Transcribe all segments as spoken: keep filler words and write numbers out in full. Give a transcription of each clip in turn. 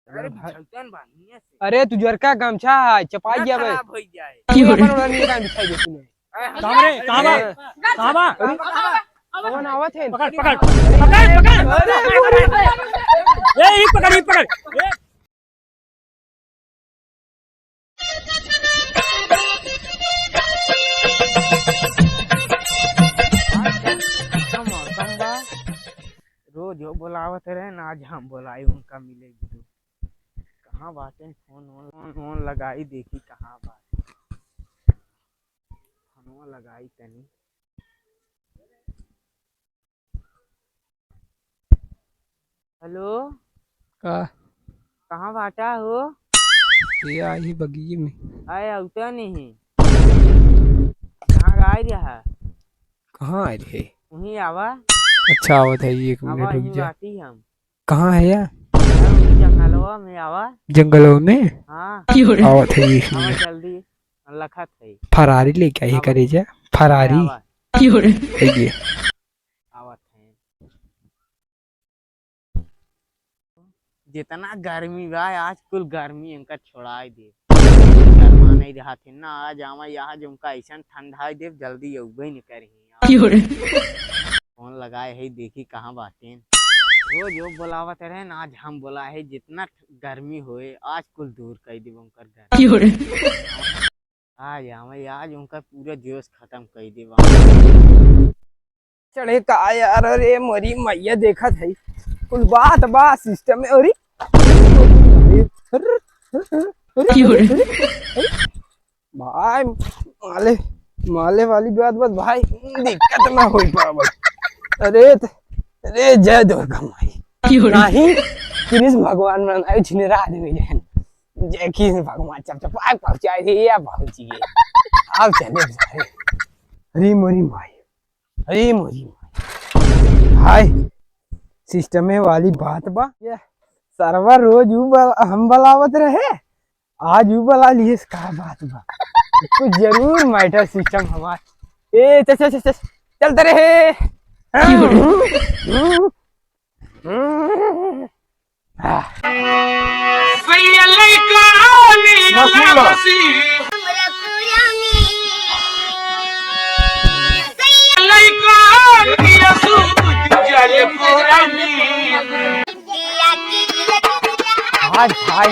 अरे, भाई। बिछौतन बानिए से। अरे, तू जरका गमछा है, चपाई ना गया बे। खराब हो जाए। ये अपन ओढ़नी का बिछाई दे तूने। अरे, हम कहाँ रे? कहाँ बा? ए। कहाँ बा? अरे, कौन आवत है? पकड़, पकड़, पकड़, पकड़। अरे, अरे, अरे। ए, ई पकड़, ई पकड़। ए। आज का मौसम बा, रोज वो बोलावत रहे ना, आज हम बोलाई उनका मिले बिदु। कहाँ बाटे? फोन वोन, फोन वोन लगाई, देखी कहाँ बाटे। फोनवा लगाई तनी। हेलो। का? कहाँ बाटा हो? ये आई बगिये में। आए, अउता नहीं। कहाँ गाय रहा? कहाँ आए रहे? वहीं आवा। अच्छा, आवत है, एक आवा, मिनट रुक वहीं जा। बाटी हम। कहाँ है यार? हम जंगलवा में आवा। जंगलवा में? हाँ। आवत है, एक आवा मिनट। जल्दी, लखत है। फरारी लेके आई है आवा। करेजा, फरारी। आवा। है ये। आवत है। जितना गर्मी बा, आज कुल गर्मी इनका छोड़ाई दे। गरमा नहीं रहत है ना, आज आवा यहाँ जो उनका ऐसन ठंडाई दे, जल्दी अउबे न करी। क्यों रे? फोन लगाए है, देखी कहाँ बाटेन। रोज वो बोलावत रहे ना, आज हम बोला है, जितना गर्मी होए, आज कुल दूर कर देब उनकर गर्मी। क्यों रे? आज हमें आज उनका पूरा जोश खत्म कर देबा। चढ़े का यार, अरे मोरी मैया देखत है, कुल बात बा सिस्टम में। अरे, अरे, अरे, क्यों रे? अरे, भाई, माले, माले वाली बात, बात भाई, दिक्कत ना होई पावत। अरे त-, अरे जय दुर्गा माई। क्यों रे? नाही, कृष्ण भगवान मन आए, जिन्हें रात में रहन। जय कृष्ण भगवान, चप चप आग पहुंचाए थे या पहुंची गए। अब चले सारे। अरे मोरी माई, अरे मोरी माई। हाय, सिस्टमे वाली बात बा। ये सरवा रोज उ बल-, हम बलावत रहे, आज उ बला लिए से का बात बा? कुछ जरूर मैटर सिस्टम हमार। ए, चल, चल, चल, चल, चलते रहे। आज भाई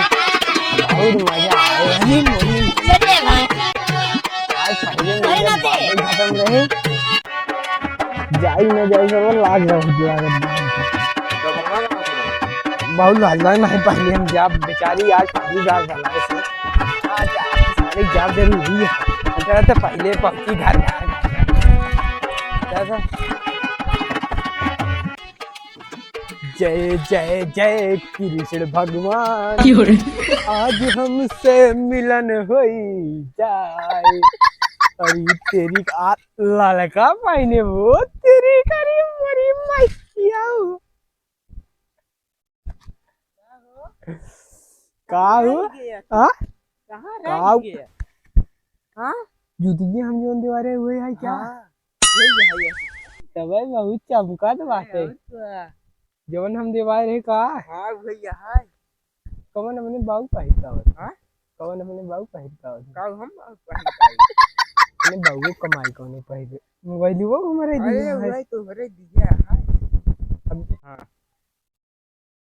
बहुत मजा आए। अरे मोरी। आज पहले में जब बातें खत्म रहे, जाई न जाई, सब लाज बहुत लागत बा। बहुत लाज लाग, नहीं पहले हम जाब, बेचारी आज पहली बार भला से। आज, आज सारे जाब जरूरी है। हम कहते पहले पहुंची घर, घर, घर। जय जय जय कृष्ण भगवान। क्यों रे? आज हमसे मिलन होई जाए। अरे तेरी का ललका पहने वो, तेरी करी मरी मैया। का हो? रह गया? हाँ? कहाँ रह का? गया? हाँ? जुतिया हम जोन देवा रहे हुए है क्या? हाँ। यही है, यही। तबे बहुत चमकत बाटे। अरे, और का? जवन हम देवाए रहे का? हाँ, भैया, हाय। कवन हमने बाऊ पहिर का होत? हाँ? कवन हमने बाऊ पहिर का होत? का हम बाऊ पहिर का होत? हमने बाऊ कमाई कौने पहिरे? मोबाइल वो हमारे अरे, दिया है। वही तो हमारे दिया है। अब हाँ।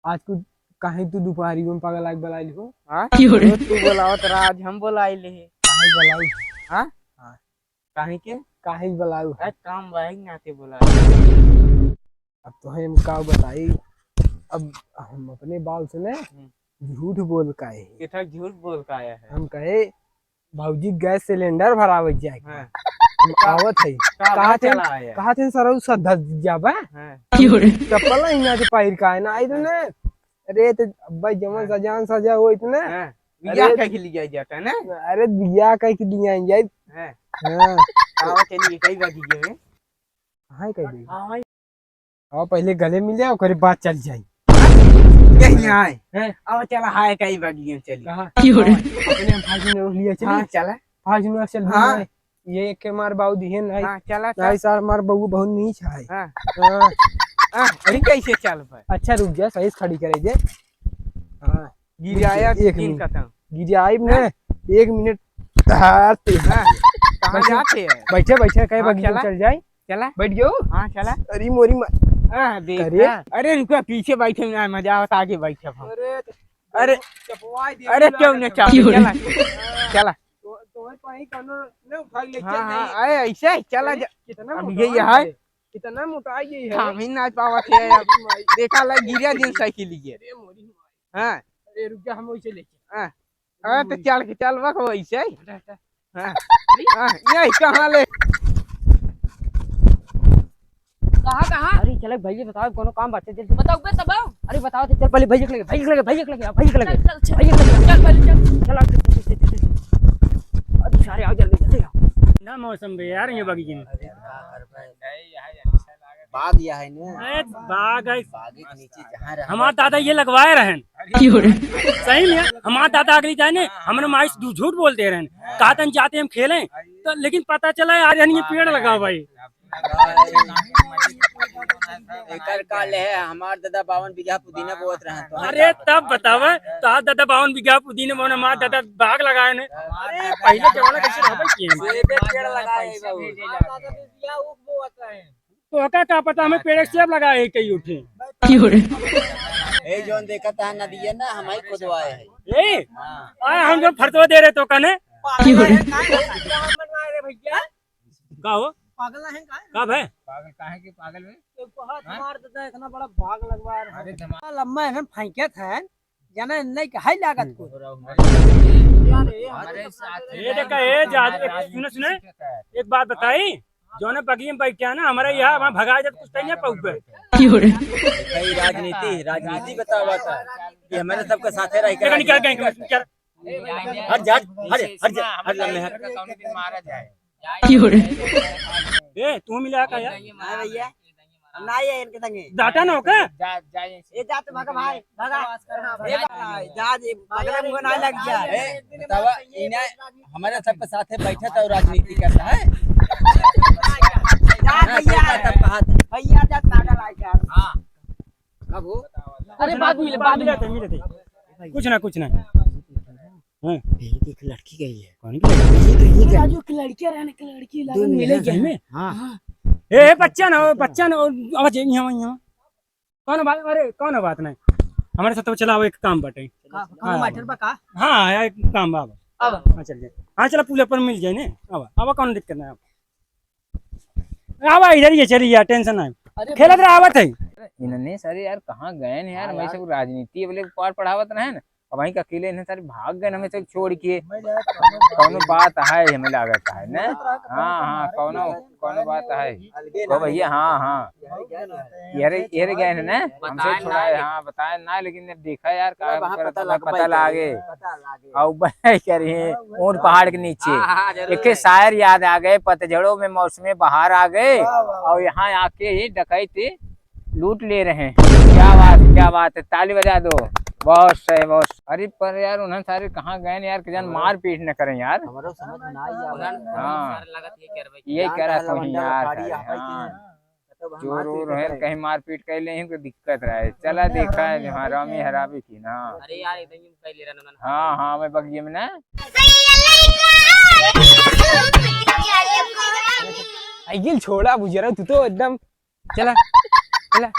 आज कुछ काहे तू दुपहरी में पगला के बुलाइल हो? हाँ? क्यों रे? रोज तू बुलावत रहा, आज हम बुलाइल है। काहे बुलाऊ? हाँ? हाँ। काहे के? काहे बुलाऊ? अरे काम भाई नाते बुलाइल। अब तो हम का बताई, अब हम अपने बाल से ना हम्म। झूठ बोल का है। कितना झूठ बोल का आया है? हम कहे भौजी गैस सिलेंडर भरावे जाए के हाँ। बा। हम आवत है। का कहा थे, चला आया? कहा थे सरऊ सदा जाबा? हाँ। चप्पल ही ना दे पहिर का है ना, आई तो ना। अरे तो अब्बा जमन हाँ। सजान सजा हो इतना। हाँ। अरे बियाह कह के लिया जाता है ना? अरे बियाह कह के लिया जाए। हाँ। हाँ। आवा चलिए, कई बात कीजिए में। हाँ, कह दे। हाँ, हाँ, पहले गले मिल जाए, ओकरे बाद चल जाई। यही आए। हैं? अब चला, हाय, कई बगिए में चली। कहाँ? क्यों रे? अपने हम फाजिल में लिया चली। हाँ, चला। फाजिल में चल हाँ। दिए। ये एक के मार बाऊ दिहे नहीं। हाँ, चला, चला। नहीं सर, मार बहू बहुत नीच है। हाँ। हाँ। हाँ, अरे कैसे चल पाए? अच्छा, रुक जा, सही से खड़ी करे दे। हाँ। गिराया एक दिन मिनट। खत्म। गिराइब ना, हाँ? एक मिनट। हाँ, ते हाँ, कहाँ बैठे, जाते हैं? बैठे, बैठे, कहे हाँ, बगीचे में चला। चल जाए। चला। बैठ गयो? हाँ, चला। अरे मोरी माँ। हाँ, देख अरे। ना। अरे रुको, पीछे बैठे ना, मजा आवत, आगे बैठे हम। अरे, अरे, चपवाई दे अरे दिया क्यों ना एकदम। चापे? क्यों रे? चला, चला। तो, तो वही पानी कौनो ना उठा ले, हाँ, चल हाँ, नहीं। अरे ऐसे ही चला अरे, जा। कितना अब मोटा ये है। है। कितना मोटा ये है। थामी ना पावत है अब। देखा ला, गिरा दिन साइकिल ये। अरे मोरी माई। हाँ। अरे रुक जा, हम वैसे लेके। हाँ। अरे तो चल के चल बक वैसे ही। हटा, हटा। हाँ। हाँ, ये कहाँ ले? कहाँ, कहाँ? अरे चल भैया, बताओ, कोनो काम बाटे, जल्दी। बताओ बे, तब आओ। अरे बताओ तो, चल पहले भैया के लगे, भैया के लगे, भैया के लगे, भैया के लगे। चल, चल, चल। भैया के लगे। चल, पहले चल। चल, आ, चल, चल, चल, चल। अरे सारे आओ, जल्दी, जल्दी आओ। ना मौसम बे यार, ये बगीचे में। अरे का करबे? बाग यह है ना? अरे बाग है। बाग के नीचे जहाँ रह हमार दादा ये लगवाए रहन। क्यों रे? सही में, हमार दादा अगली जाने, हमने माई से दू झूठ बोल दे रहन। कहतन जाते हम खेलें, तो लेकिन पता चला यार, यानी ये पेड़ लगा भाई। एकर का ले है, हमार दादा बावन बीघा पुदीना बोत रहन, तो अरे तब बतावे, तो आज दादा बावन बीघा पुदीना बोने, हमार दादा बाग लगाए ने। अरे पहले जमाना कैसे रहबे किए। सेबे पेड़ लगाए हैं बाबू। तो का, का पता, हमें पेड़ सेब लगाए हैं कई उठे। क्यों रे? ए जोन देखत है नदिया ना, हम ही खुदवाए हैं। ए? हाँ। आ, हम जो फरतो दे रहे तो कने? क्यों रे? का हो? पागल है का? का भे? पागल काहे के पागल है? तो बहुत हाँ? मार देता है, इतना बड़ा बाग लगवा रहा है। अरे धमाल। लम्बा है, फेंकत है, जाने नहीं कहाई लागत को। अरे यार, ये हमारे साथ ये देखा, ये जादू, सुने, सुने, एक बात बताई, जौने बगिया में बैठे हैं ना, हमारे यहाँ, वहाँ भगा जाए तो कुछ कहीं ना पाऊबे। क्यों रे? भाई, राजनीति, राजनीति बतावा था कि हमारे सबके साथे रह के देखा, निकल गए, निकल। हट जा, हट, हट जा, हट लम्बे हट। क्यों रे? ए, तू मिला का यार? हाँ भैया, हम ना आइए इनके संगे। जाता ना हो का? जा, जा, ये जा तो भागा भाई, भागा। ए भाई, जा जी, बगल में ना लग जा। ए, बतावा, इन्हें हमारे सबके साथे बैठा था और राजनीति करता है। जा हाँ, भैया। सबका तब कहा था। भैया, जा पागल आ गया। हाँ। कब हो? अरे, बाद में, बाद में। मिले थे, मिले थे। कुछ ना, कुछ ना। हाँ। यही एक लड़की गई है। कौन की लड़की? यही तो, यही तो। राजू की लड़की रहने की लड़की दो लागल मिनट मिले है। सही में? हाँ। हाँ। ए, ए, बच्चा ना हो, बच्चा ना हो, आवाज है, यहाँ, यहाँ। कौन बात, अरे, कौन बात नहीं। हमारे साथ तो चला, एक काम बाटे। का, कौन हाँ, matter बा का? हाँ, एक काम बा। अब। हाँ, चल जाए। हाँ, चला, पुल पर मिल जाए ने। अब, अब कौन दिक्कत नहीं। आवा, इधर ही है, चलिए यार, tension ना है। अरे खेलत रहा, आवत है। इन्हने सारे यार कहाँ गए हैं यार? हाँ मैं यार। सब राजनीति वाले को पाठ पढ़ावत रहे ना, अब वहीं का अकेले इन्हें सारे भाग गए, हमें सब छोड़ के। मैं यार कौनो कौनो बात है, हमें लागत है ना। हाँ, हाँ, कौनो, कौनो बात है। अलगे तो ना भैया, हाँ, हाँ। यार गए ना। यार, यार गए हैं ना, हमसे बताए छुड़ाए, ना। हाँ, बताए ना, लेकिन जब देखा यार, का चलो, वहाँ करत पता हमें लग पता पाई लागे। पता लागे। और भाई कह रहे हैं, हाँ, ऊंट पहाड़ के नीचे। हाँ, हाँ, जरूर। एक शायर याद आ गए, "पतझड़ों में मौसम बहार आ गए।" वाह, वाह, वाह। और यहाँ आके ही डकैती लूट ले रहे हैं। क्या बात, क्या बात है, ताली बजा दो। बहुत सही, बहुत सही। अरे पर यार, उन्हें सारे कहाँ गए हैं यार, कि जान हमारा मारपीट न करें यार। हमारा समझ में ना आया। हाँ। सारे लगत ये करवाई। ये क्या कह रहा था, वहीं यार, सारे, हाँ। चोर वोर हैं, कहीं मारपीट कर ले हैं, तो दिक्कत रहे। चला, देखा है, हाँ, रामी हरामी की ना। अरे यार, एकदम यूं कर ले रहा ना। हाँ, हाँ, मैं बगिए में ना। आई गिल छोड़ा बुजरा, तू तो एकदम। चला, चला।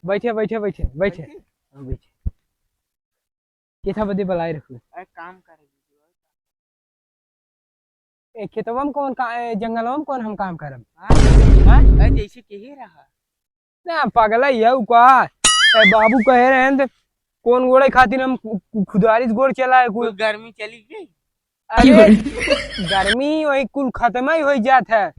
बैठे, बैठे, बैठे, बैठे। हाँ, बैठे। केथा बदे बलाए रखू? अरे काम करे। ए, खेतवा में कौन का-, ए, जंगलवा में कौन हम काम करब? हाँ? हाँ? अरे जैसे कहे रहा। ना, पगला ही है उ का। ए, बाबू कहे रहे हैं त कौन गोड़े खातिर हम कु-, कु-, खुदारी से गोड़ चलाए कुल। कुल गर्मी चली गई। अरे, गर्मी वही कुल खत्म ही हो जात है।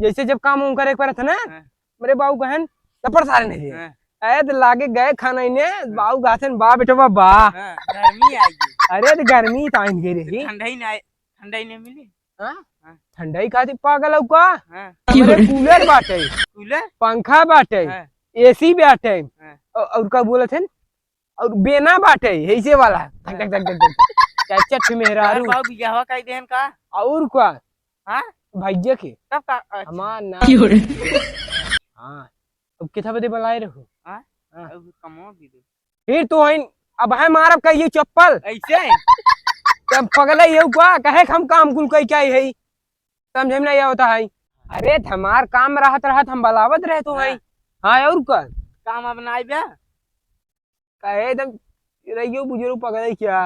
जैसे जब काम उम करे के पड़त है ना, हाँ। मेरे बाबू कहन, "तब पर सारे नहीं दिए।" हाँ। अरे, तो लागे गए खाना इन्हें, हाँ। बाबू कहते हैं, "बा बेटवा, बा।" हाँ, गर्मी आई गई। अरे, तो गर्मी तो आइन गई रही। ठंडा ही ना, ठंडा ही नहीं मिली। हाँ? हाँ। ठंडा ही खातिर पागल हो का? हाँ। हमारे कूलर बाटे, कूलर? पंखा बाटे, हाँ। एसी बाटे, हाँ। और, और का बोलत है? और बेना बाटे, ऐसे वाला, धक, धक, धक, धक, धक। चार, चार ठे मेहरारू। बाबू बियाहवा कई देहन का? और का? हाँ? भैया के। तब का? अच्छा। हमार नाम। हाँ। अब कितना बजे बुलाए रहो? हाँ? हाँ। अब कमवा भी दो। फिर तो हइन अब है मारब कहियो चप्पल। ऐसे? तब पगले यहू का कहे कि हम काम कुल कई क्या है, समझे में नहीं आवता है। अरे, त हमार काम रहत रहत हम बलावत रहे तो है। हाँ। हाँ, और का? काम अब ना आइबे? कहे एकदम रहियो बुजुर्ग पगले क्या?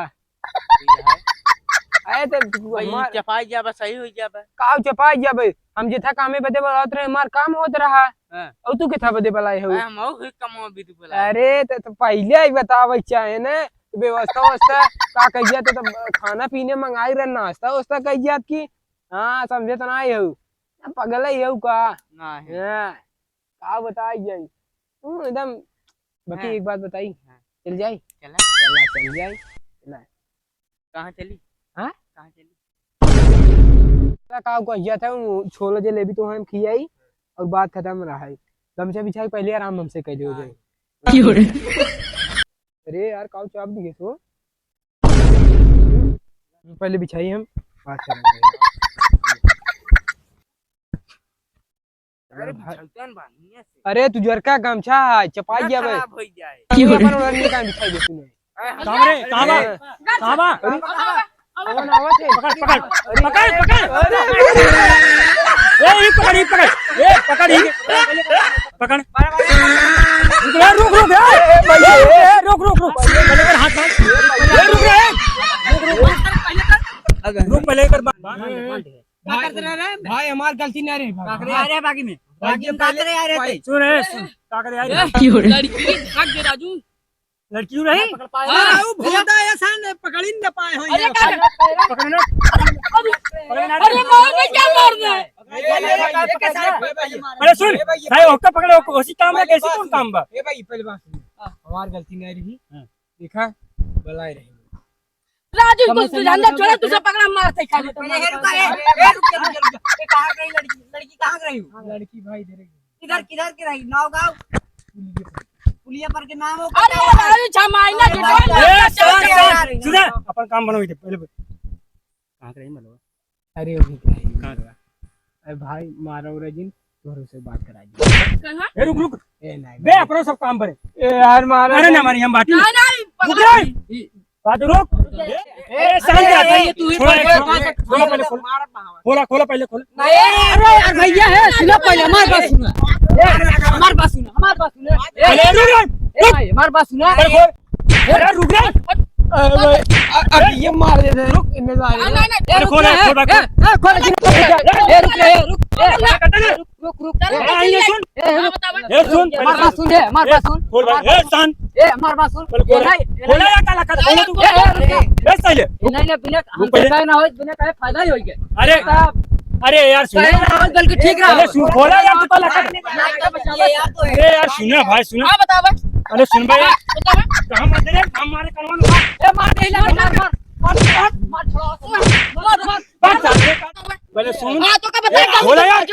अरे, त तू भाई, हमार चपाई जाबे, सही हो जाबे। काउ चपाई जाबे? हम जेथा कामे बदे बलावत रहे, हमार काम होत रहा। हाँ। और तू केथा बदे बलाए हो? अरे, हम और भी कमवा भी तू बलाए। अरे, त, त पहिले ही बतावे चाहे न, व्यवस्था, व्यवस्था का कहिया तो, तो खाना पीने मंगाई रहे, नाश्ता, वास्ता कहिया की। हाँ, समझे तो नहीं हो। पगले ही हो का? नहीं। हाँ। का बताई जाई? तू एकदम, बाकी हाँ। एक बात बताई। हाँ। चल जाई? चला। चला, चल जाई। चला। कहाँ चली? हाँ? कहाँ चली? का, का कहिया था, वो छोला जलेबी तो हम खियाई और बात खत्म रहा है। गमछा बिछाई, पहले आराम हमसे कैले हो जाए। हाँ। क्यों रे? अरे यार, काउ चाप दिए सो। पहले बिछाई हम, बात करेंगे। अरे भाई। बिछाई तो बांधिए से। अरे, तू जरका गमछा है, चपाई ना गया बे। खराब हो जाए। तू अपन ओढ़नी का बिछाई दे तूने। अरे, हम कहाँ रे? कहाँ बा? अरे। कहाँ बा? अरे। कौन आवत है? पकड़, पकड़। अरे। पकड़, पकड़। अरे। ए, ये पकड़, ये पकड़। ए, पकड़, ये। पकड़। रुक, रुक, रुक, ए। ए, ए, ए, रुक, रुक, रुक। पहले कर हाथ बांध। ए, रुक रे। रुक, रुक, रुक। रुक, पहले कर बांध। भाई, भाई, हमार गलती नहीं रही, भाई। अरे, बाकी में। भाई, बाकी में काकरे आ रहे थे। सुन, ए, सुन, काकरे आ रहे। ए, लड़की भाग दे, राजू। लड़की रही? हाँ, वो भोंदा ऐसा न पकड़ ही न पाए हो अरे, ये। का? पकड़ ना। अरे, अरे, मार दे, क्या मार दे? अरे, सुन, भाई, ओका पकड़े, ओका, उसी काम में कैसे कौन काम बा? ए भाई, पहले बात सुन। हमार गलती नहीं रही। हाँ। देखा, बलाई रही। राजू, कुछ तू जानता, छोड़ा, तुझे पकड़ा मार से खाली। पहले ये रुका, ए, ए, रुक जा, रुक जा, रुक जा। ये कहाँ गई लड़की? लड़की कहाँ गई? लड़की भाई इधर गई। किधर, किधर की रही? नौगांव? पुलिया पर के नाम हो, अरे, अरे, छमाई ना, ए, सुन, सुन, सुन, अपन काम बनाओ इधर, पहले बोल। कहाँ के रही मतलब? अरे, अभी कहीं कहाँ के? अरे भाई, मारो रे जिन, तोहरे से बात करा दी। कहाँ? ए, रुक, रुक। ए, नहीं, बे, नहीं। अपना सब काम बरे। ए, यार, मारो अरे, रे। ना मारी, हम बाटी। नहीं, नहीं, रुक रे। बात रुक। ए, ए, शांत अरे, रह, अरे, ये तू ही छोड़ा, बोल, छोड़ा, बोल, छोड़ा, बोल। पहले खोल। खोला, खोला, पहले खोल। नहीं, अरे यार भैया है, सुनो पहले, हमार बात सुनो। ए, हमार बात सुनो, हमार बात सुनो। ए, अरे, रुक, रुक, ए, भाई, हमार बात सुनो। पहले खोल। अरे, रुक रे। अरे, अब ये मार दे रहे। रुक, इन्हें जा रहे। नहीं, नहीं, पहले रुक खोल, रे, खोल, ए, खोल। ए, ए, खोल, ए, रुक रे, ए, रुक, ए, रुक। रुक, रुक। चलो, ए, चलो, ये सुन। ए, रुक। हाँ, बताओ। ए, सुन, ए, हमार बात सुन, ए, हमार बात सुन। खोल भाई, हमार ए, बात सुन। शांत। ए, हमार बात सुन। खोल, खोल। ए, नहीं, खोल, नहीं। यार, काला कर, खोल तू। ए, ए, रुक, रुक। ए, सही है। नहीं, नहीं, बिना रुक हम पहले। कहे ना होई, बिना कहे फायदा ही होई के। अरे, साहब। अरे यार, सुन। कहे ना होई, बल्कि ठीक रहा। अरे, सुन, खोला यार, तू काला कर। ये यार तो है। अरे यार, सुन ना भाई, सुन। हाँ, बताओ भाई। अरे, सुन भाई। हाँ, बताओ भाई। कहाँ मार दे रे? कहाँ मारे, कहाँ मारे? ए, मार दे, मार, मार, मार। मार, मार, मार, मार, मार। बस, चल, पहले सुन। हाँ, तो का बताए, ए, खोला यार।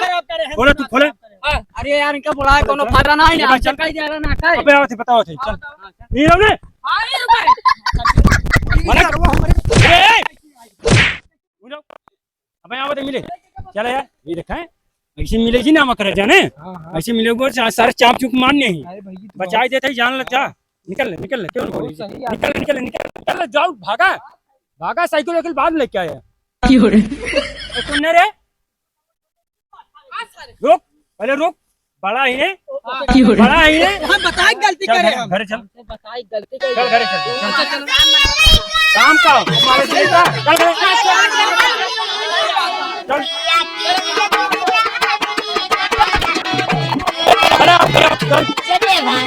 खोला तू, खोला। हाँ। अरे यार, इनका बुलाए, कोनो फायदा ना है, ये ना, भाई, चल। चल, कहीं जा रहा ना, कहीं। अबे, आओ थे, बताओ थे, चल। हाँ, बताओ। ये लो रे। हाँ, ये लो भाई। मने, ए, ए। सुनो। अबे, आओ थे, मिले। चल यार, ये देखा है? ऐसे मिले जी ना, मकर जाने। हाँ, हाँ। ऐसे मिले को सा-, सारे चाप चुप मारने ही। अरे भाई, ये तो बचाई बहुत देते ही, जान लग जा। निकल ले, निकल ले, क्यों नहीं बहुत बोली? सही यार। निकल, निकल, निकल, निकल ले, जाओ, भागा, भागा, साइकिल वाइकिल बाद में लेके आया। क्यों रे? ए, सुन ना रे, रुक, पहले रुक, बड़ा ही है, क्यों रे? बड़ा ही है। हम बताए गलती चल, करे घर, हम। घर चल। बताए गलती चल, करे। घर चल, चल। चल, चल। काम का, हमारे सही का, चल, घर। चल। अरे, चल। चलिए भाई।